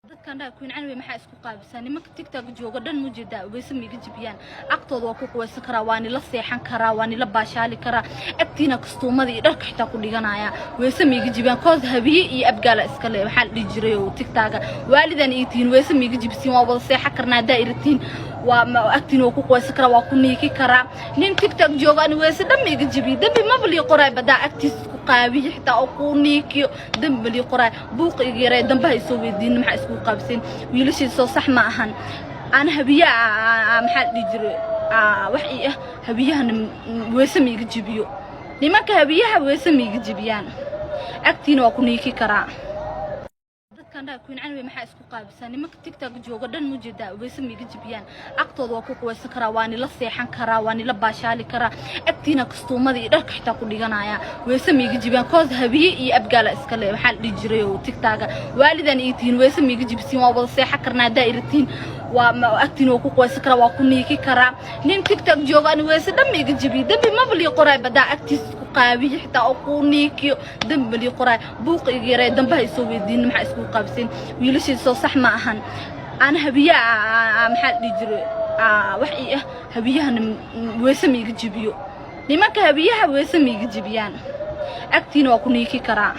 Dadkan dhaha Queen Canwe maxaa isku qaabisaa? Nimanka TikTok jooga dhan mujeedaa, weyse ma iga jibiyaan. Agtooda waa ku quweysan karaa, waa nila seexan karaa, waa nila baashaali karaa. Agtiina kastuumada iyo dharka xitaa ku dhiganaya, weyse ma iga jibiyaan. Koos Habiye iyo Abgaala iskale. Waxaa la dhihi jiray oo TikToka waalidan ii tihiin, weyse ma iga jibisiin. Waa wada seexan karnaa haddaa iratiin. Waa agtiina waa ku quweysan karaa, waa ku niiki karaa. Nin TikTok jooga ani weyse dhan ma iga jibiyo, dembi maba lii qoraay. Badaa agtiis isku qaabiyo xitaa oo ku niikiyo, dembi ma lii qoraay. Buuqa iga yaray, dambaha isoo weydiin maxaa isku qaabseen wiilashiisa. Soo sax ma ahan. Aan Habiye maxaa la dhihi jiray, wax ii ah, Habiyahana weyse ma iga jibiyo. Nimanka Habiyaha weyse ma iga jibiyaan. Agtiina waa ku niiki karaa. Dadkan dhaha Queen Canwe maxaa isku qaabisaa? Nimanka TikTok jooga dhan mujeedaa, weyse ma iga jibiyaan. Agtooda waa ku quweysan karaa, waa nila seexan karaa, waa nila baashaali karaa. Agtiina kastuumada iyo dharka xitaa ku dhiganaya, weyse ma iga jibiyaan. Koos Habiye iyo Abgaala iskale. Waxaa la dhihi jiray oo TikToka waalidan ii tihiin, weyse ma iga jibisiin. Waa wada seexan karnaa haddaa iratiin. Waa agtiina waa ku quweysan karaa, waa ku niiki karaa. Nin TikTok jooga ani weyse dhan ma iga jibiyo, dembi maba lii qoraay. Badaa agtiis isku qaabiyo xitaa oo ku niikiyo, dembi ma lii qoraay. Buuqa iga yaray, dambaha isoo weydiin maxaa isku qaabseen wiilashiisa. Soo sax ma ahan. Aan Habiye maxaa la dhihi jiray, wax ii ah, Habiyahana weyse ma iga jibiyo. Nimanka Habiyaha weyse ma iga jibiyaan. Agtiina waa ku niiki karaa.